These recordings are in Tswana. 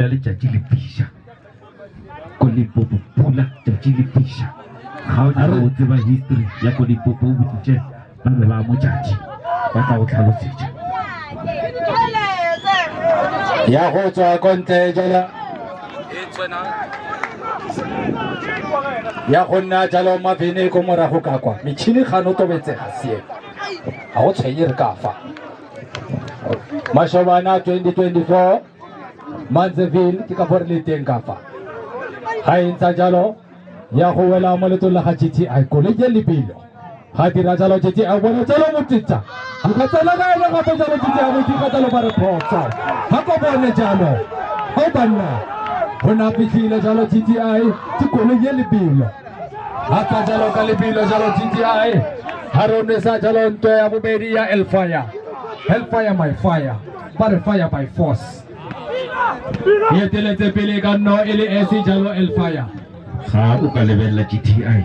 Ya letšatši le fiša ko Limpopo, pula tšatši le fiša. Ga o nyaka go tseba history ya ko Limpopo, o botšiše ba be ba motšatši, ba tla go tlhalosetša. Ya go tswa ko ntle jala ya go nna jalo mabene ko morago ka kwa metšhini gano tobetsega sie ga go tshwenye re ka fa Mashobana 2024 Manzeville ke ka fo re le teng ka fa ga e ntsa jalo ya go wela mo letong la ga GTI koloi ya lebelo ga dira jalo GTI bone jalo moteta ga ka tsena ka ene gape jalo GTI mo jalo ba re photso ga ko bone jalo ga banna go na fitlhile jalo GTI ke koloi ya lebelo ga tsa jalo ka lebelo jalo GTI ga re nwesa jalo ntwa ya bobedi ya Hellfire Hellfire my fire ba re fire by force e eteletse pele ka nno e le esi jalo Hellfire. Ga o ka lebelela GTI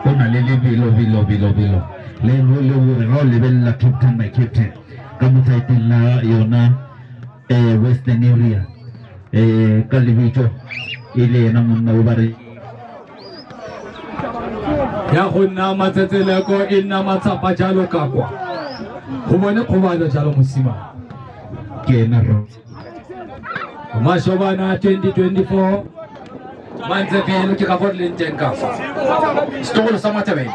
o na le lebelo belo belo belo le le gore ga o lebelela captain by captain ka mo saeteng la yona Western area ka lebitso e le yena monna o ba re ya go nna matsetseleko e nna matsapa jalo ka kwa go bone kgobalo jalo mosimane ke ena Mashobana 2024 Manzeville ke ka fo re leng teng ka fa setlogolo sa Matebele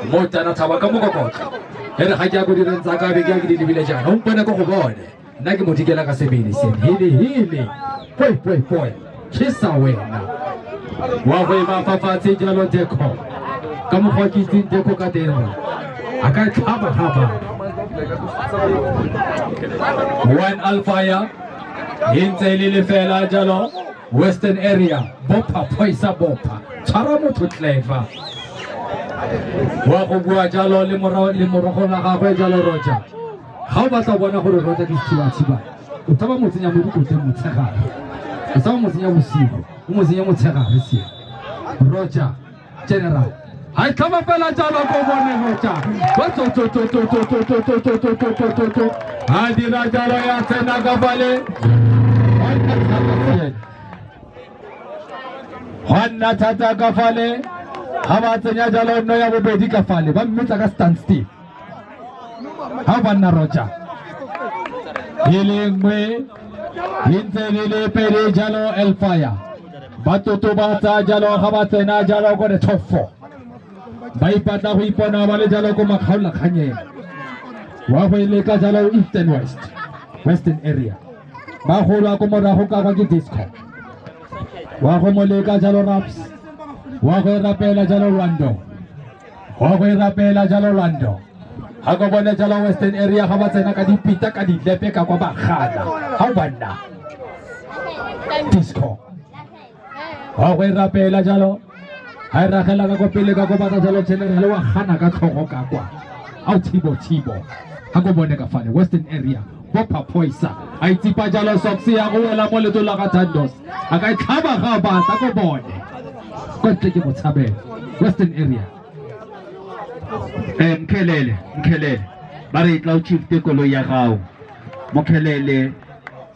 mo tana thaba ka mokokotlo e re ga ke ya ko direng tsa ka be ke ya ke di lebile jaana o mpone ko go bone nna ke mo dikela ka sebele sene hele hele poi poi poi chesa wena wa go ema fa fatshe jalo Deco ka mokgwa ke itseng Deco ka teng a ka tlhaba gaba one Alfire e ntse e le lefela jalo Western area bopha phoisa bopha tshwara motho clever wa go bua jalo le morogo la gagwe jalo Roger ga o batla go bona gore Roger ke sethibatshiba o tshaba mo tsenya mo dikoteng motshegare o tshaba mo tsenya bosigo o mo tsenya motshegare sie Roger General ga e tlhaba fela jalo ko bone Roger ba tsotsotsotsotsotsotsotsotsotsotsotso ga dira jalo ya tsena ka fale gwa nna thata ka fale ga ba tsenya jalo nno ya bobedi ka fale ba mmetsa ka stand still ga ba nna Roger e le nngwe e ntse le le pedi jalo Hellfire ba totobatsa jalo ga ba tsena jalo ko the top four ba ipatla go ipona ba le jalo ko makgaolakganyeng wa go e leka jalo Eastern West Western area ba golwa ko morago ka kwa ke Disco wa go mo leka jalo Raps wa go e rapela jalo Lwando wa go e rapela jalo Lwando ga ko bone jalo Western area ga ba tsena ka dipita ka ditlepe ka kwa ba gana ga o banna Disco wa go e rapela jalo ga e ragela ka ko pele ka ko batla jalo General wa gana ka tlhogo ka kwa ao thibo thibo ga ko bone ka fale Western area bopha phoisa a itsipa jalo socks ya go wela mo letong la ga Thandos a ka e tlhaba ga batla ko bone ko ntle ke motshabelo Western area. Mkhelele Mkhelele ba re tla o shift koloi ya gago Mokhelele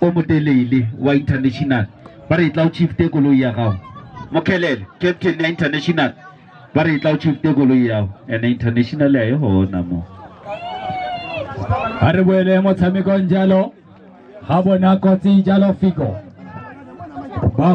o motelele wa international ba re tla o shift koloi ya gago Mokhelele captain ya international ba re tla o shift koloi ya gago ene international ya e gona mo ga re boele motshamekong jalo ga bona kotsi jalo Figo ba